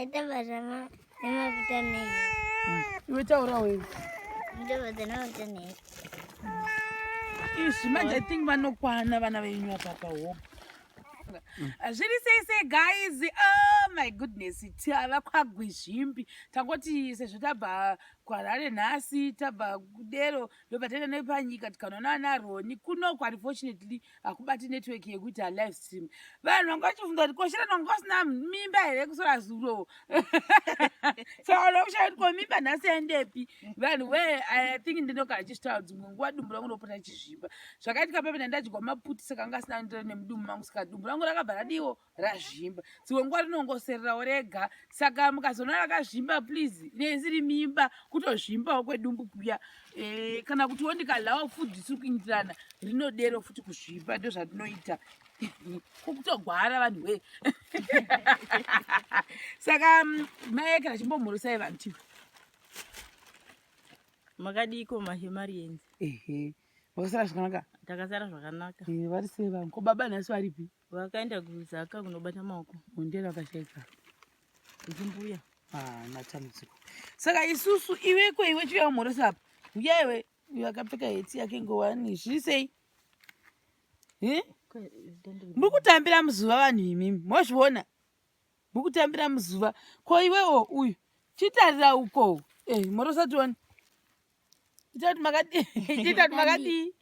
Maita basa nemafuta nei? Iwe taura wewe. Maita basa nemafuta nei? Izvi manje I think vanokwana vana venyu apa pa hope. Zviri sei sei guys? Oh my goodness, tava kwaGwizhimbi. Tangoti sezvo tabva kuHarare nhasi, tabva kudero ndobva taenda nepanyika tikanoona ana Roni kuno unfortunately hakubati network yekuita live stream. Vanhu vanga vachifunga kuti koshera vanga vasina mimba here kusora zuro. Saka vanokushaya kuti ko mimba nhasi yaendepi? Vanhu we I think ndinogara ndichitaura dzimwe nguva dumbu rangu rinopota richizvimba. Zvakaitika pepe ndadyiwa maputi saka anga asina ndiro nemudumbu mangu saka dumbu rangu rakabva radiwo razvimba. Dzimwe nguva rinongosererawo rega saka mukazoona rakazvimba please inenge isiri mimba kutozvimbawo kwedumbu kuya e, kana kutiwo ndikalawo food isiri kuindirana rinodero futi kuzvimba ndozvandinoita kutogwara vanhu wee saka maekera chimbomhorosai vanhu tiwe Makadiiko maHumarians? Ehe. Makasara zvakanaka? Takasara zvakanaka. Eh, vari sei vangu? Ko baba nhasi varipi? Vakaenda kuZaka kunobata maoko. Mundera vakashaika. Ndimbuya. Ah, matambudziko. Saka isusu iwe ko iwe chiuya umhoresa apa. Uya iwe, uyo akapfeka heti yake ngowani. Zviri sei? Eh? Muri kutambira muzuva vanhu imimi. Mozviona? Mukutambira muzuva. Ko iwewo uyu chitarira uko. Eh, morosa tione. Ita kuti makadii? Ita kuti makadii?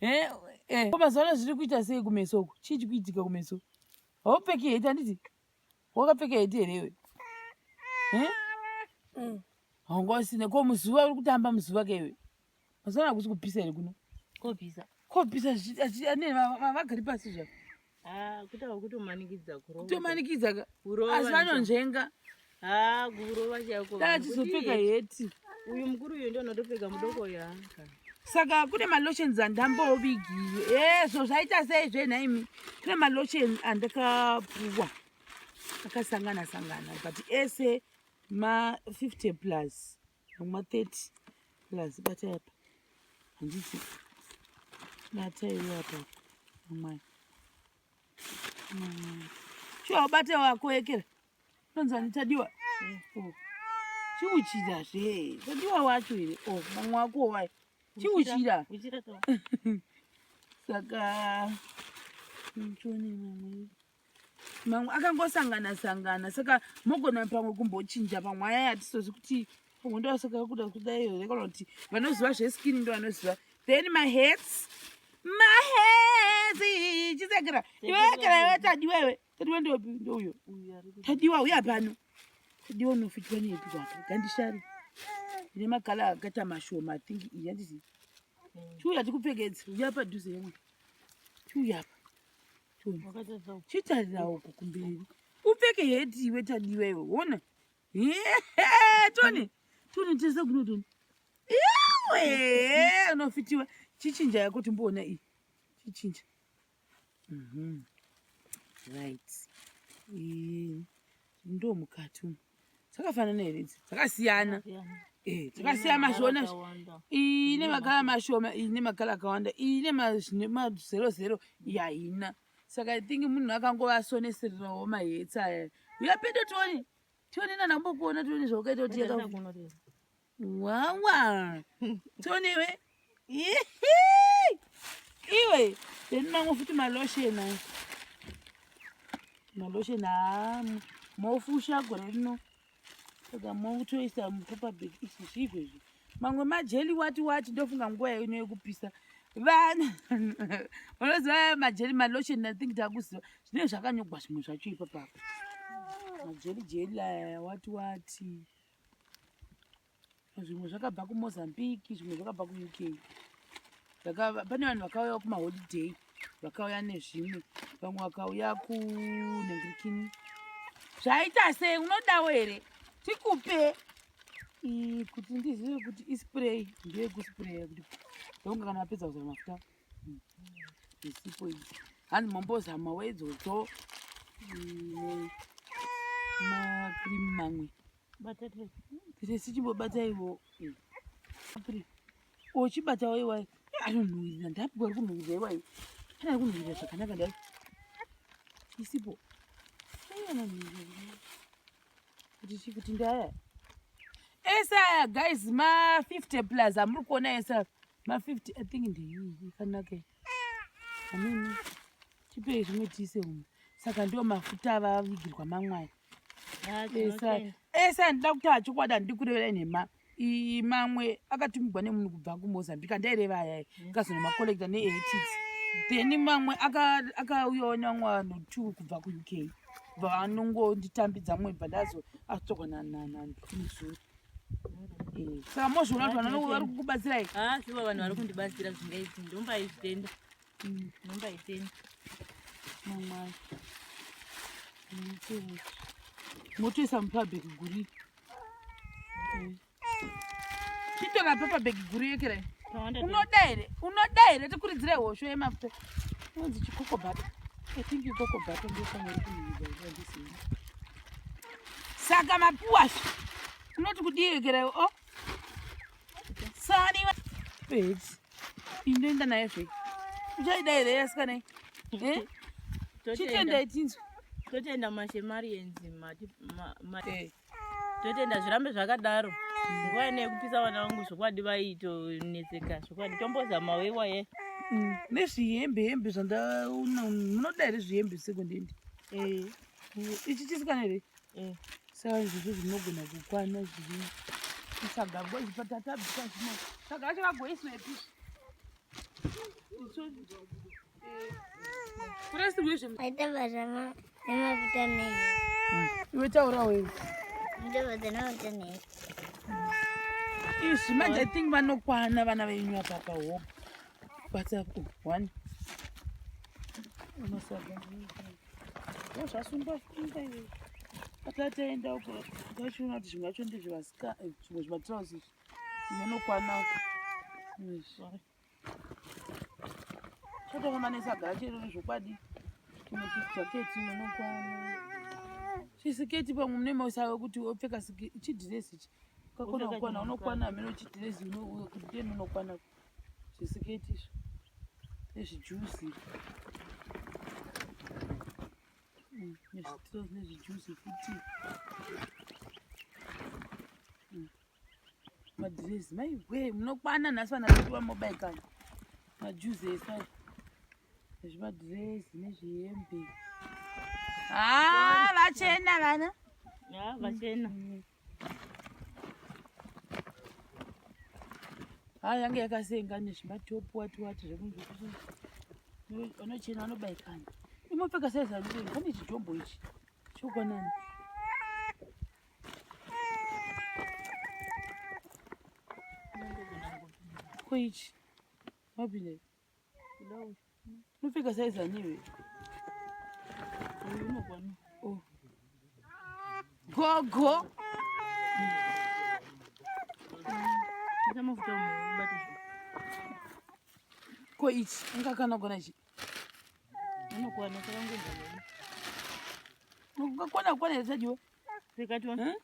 Eh, eh. Ko mazuva ano zviri kuita sei kumeso uku? Chii chiri kuitika kumeso? Haupfeki heti handiti? Wakapfeka heti here iwe? Eh? Haunga usina. Ko muzuva uri kutamba muzuva ke iwe? Mazuva ano hakusi kupisa here kuno? Kopisa. Kopisa zvichi vagari pasi zvavo. Ah, kutaura kutomanikidza kurova. Kutomanikidza ka. Asi vanonzvenga. Ah, kurova chaiko. Tachizopfeka heti. Uyu mukuru uyu ndio anotopfeka mudoko uyu. Saka kune malotions andambovigiwe. Ezvo zvaita sei zve nhaimi? Kune malotions andakapuwa akasangana sangana but ese ma 50 plus ma 30 plus bata apa. Handiti bata iwe apa. Amai. Shuwa ubate wako ekera. Unonzi Tadiwa. Oh. Chiuchira zve. Tadiwa wacho here? Oh, mamwe wako wai. Chiuchira. Saka mchoni mamwe. Mamwe akangosangana sangana saka mogona pamwe kumbochinja pamwe aya atisozi kuti pamwe ndosaka kuda kudai here kana kuti vanoziva zveskin ndo vanoziva. Then my hats. My hats. Chisekera. Iwe ekera iwe Tadiwa iwe. Tadiwa ndopi ndouyo. Tadiwa uya pano. Tadiwa unofitwa nepi kwako? Gandishari. Ine makala akaita mashoma I think iyi handiti. Chiuya tikupfekedze. Uya padhuze yemwe. Chiuya apa. Chitarira uko kumberi. Upfeke heti iwe Tadiwa iwe. Wona. Tony. Tony tese kuno Tony. Iwe unofitiwa. Chichinja yako timboona iyi. Chichinja. Right. Ndo mukati umu. Dzakafanana here idzi? Dzakasiyana. Eh, dzakasiyana mazviona. Iyi ine makala mashoma, iyi ine makala akawanda, iyi ine mazero zero, iyi haina. Saka I think munhu akangovasonesererawo mahetsi aya. Uya pedo tione. Tione nana mbokuona tione zvaukaita kuti yaka. Wawa. Tione iwe. Iwe, then mamwe futi malotion aya. Malotion haa mofusha gore rino. Saka motoisa mupaper bag izvi zviiko izvi. Mamwe majeli wati wati ndofunga nguva ino yekupisa. Vana vanoziva majeli malotion I think takuziva zvinenge zvakanyogwa zvimwe zvacho ipapa. Majeli jeli aya wati wati. Zvimwe zvakabva kuMozambique, zvimwe zvakabva kuUK. Pane vanhu vakauya kumaholiday vakauya nezvimwe, vamwe vakauya kunhingirikini. Zvaita sei? Unodawo here? Tikupe kuti ndizive kuti ispray ndeyekuspraya kuti ndonga kana apedza kuzora mafuta isipo idzi hanzi mombozama weidzodzo macream mamwe Tese chimbobata ivo. O chibata wai wai. Anonhuwirira ndapi wari kunhuwirira iwai. Kana ari kunhuwirira zvakanaka ndai. Isipo. Ai anonhuwirira. Kuti chii kuti ndaya ese aya guys ma 50 plus amuri kuona ese ma 50 I think ndeiyi ikanaka amini chipei zvimwe tiise umu. Saka ndiwo mafuta avavigirwa mamwe aya. Ese andida kuti achokwadi handidi kurevera nhema. Mamwe akatumigwa nemunhu kubva kuMozambique andaireva ayaya akazonomacollecta neATs. Then mamwe akauyawo nevamwe vanhu 2 kubva kuUK. Vanongonditambidza mumwe bva ndazo atorwa nanzuru. Saka mozviona kuti vanhu vari kukubatsirai? Ah, shuwa vanhu vari kundibatsira zvingaiti. Ndombaizvitenda. Ndombaitenda. Mamwe. Motoisa mupabhegi guri. Chitora paper bag guru yekerai. Unoda here? Unoda here tikuridzire hosho yemafuta? Inonzi chikoko butter. I think ikoko butter ndofanira kuiza ndisina. Saka mapuwasha. Unoti kudii yekerai? Oh. Sani page. Inoenda nayo zve. Uchaida here asikana? Eh? Chitendai tinzwe. Totenda mashemarians totenda zvirambe zvakadaro. Nguva ine yekupisa vana vangu zvokwadi vaitonetseka zvokwadi tombozama wewaye. Nezvihembe hembe zvandaona munoda here zvihembe sekondendi? Ichi chisikana here? Saka izvozvo zvinogona kukwana zviri saga zvipatatabvisa zvino saga racho ragoiswepi? Kurasirwe zve Maita basa nemafuta nei. Iwe taura wewe. Maita basa nemafuta nei. Izvi manje I think vanokwana vana venyu apa pa hope. Bata one. Unosaga. Zvasungwa funga iwe. Atataenda uko ngachiona kuti zvimwe zvacho ndezvevasika zvimwe zvimatirauzi izvi. Zvinokwana. Izvi. Chotofamba nesaga racho iroro zvokwadi. Chimwe chijaketi unokwana. Chisiketi pamwe mune maisa wekuti wopfeka chidhirezi ichi. Kakona kukwana unokwana hameno chidhirezi kuti unokwana. Zvisiketi izvi. Nezvijuzi. Nezvitirauzi nezvijuzi futi. Madhirezi maiwe munokwana nhasi vana vedu vamobaikana. Majuzi ese aya. Nezvimadhirezi nezvihembe. Ah, vachena vana. Ya, vachena. Ha, yange yakasenga nezvimatopu wati wati zvekunzi vanochena vanobaikana. Imopfeka size ani? Pane chijombo ichi. Chokwanani. Ko ichi? Mapinda. Unopfeka size ani iwe? Uyu unokwana. Oh. Gogo. Ita mafuta ubate zvo. Ko ichi ungakana kugona ichi? Unokwana chakangoenda. Ungakona kukwana here chadiwa? Pfeka tione.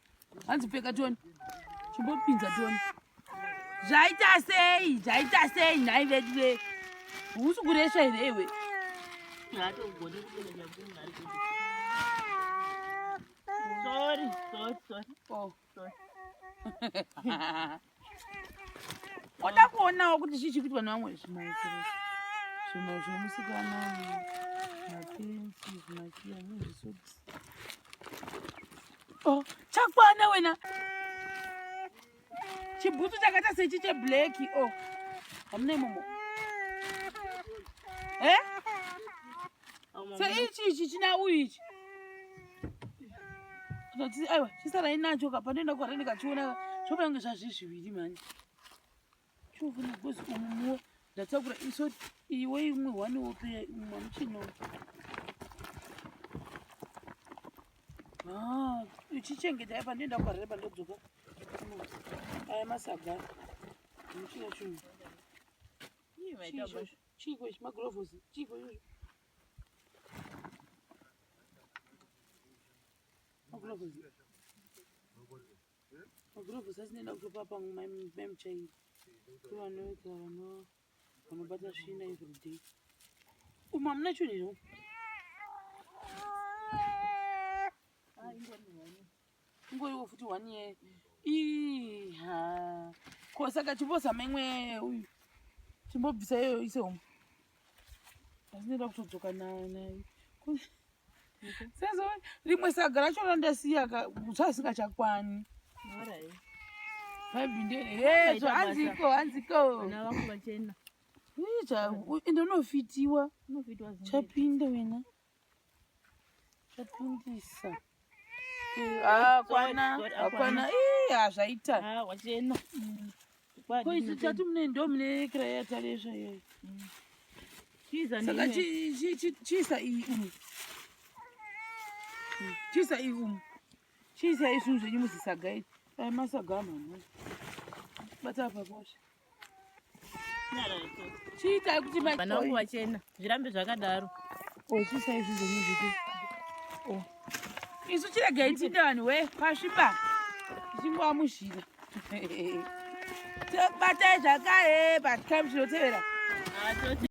Hanzi pfeka tione. Chimbopinza tione. Zvaita sei? Zvaita sei nhai vedu ve? Husi kuresva here iwe? Haatogoni kupfeka chakunhu ari kuti. Sorry, sorry, sorry. Oh. Sorry. Oda kuonawo kuti chii chiri kuitwa nevamwe zvimaikiro. Zvimwe zvemusikana, mapensi, zvimachiya nezvisokisi. Oh, chakwana wena. Chibhutsu chakaita sechi cheblack. Oh. Hamuna imomo. Eh? Se ichi ichi china uyu ichi. Aiwa, chisarai nacho ka panoenda kuharare ndikachiona zvofanira kunge zvazviri zviviri manje. Chofuna because umu ndatakura iso iwe imwe one wope umwe hamuchino. Ah, ichichengeta panoenda kuharare pandodzoka. Aya masaga. Muchina chinhu. Chiiko ichi magurovhosi? Chiiko izvozvo? Magurovhosi. Magurovhosi asinoenda kutopa pamwe mai muchairi. Vanoita vanobata svina everyday. Umu hamuna chinhu here? Ingoriwo futi one year. Iha. Ko saka chimbozama imwe uyu. Chimbobvisa iyoyo ise umu. Asi ndinoda kutodzoka nayo. Sezvo rimwe saga racho randasiya ka zvasingachakwani. Hezvo hanziko hanziko. Vana vangu vachena. Ende unofitiwa. Chapinda wena. Chapindisa. Hakwana hakwana. Ii hazvaita. Ah, wachena. Ko isu tati mune ndo mune kiraya yataresva iyoyo. Saka chiisa iyi umu. Chiisa iyi umu. Chiisa izvinhu zvenyu muzisaga iri. Ai masaga amama. Bata apa posha. Chiitai kuti vana vangu vachena zvirambe zvakadaro. Oh, chiisai izvinhu zvenyu zviti. Oh. Isu chiregai tinde vanhu we pasviba. Tichingova muzhira. Tobatai zvakare pachikamu chinotevera. Ah,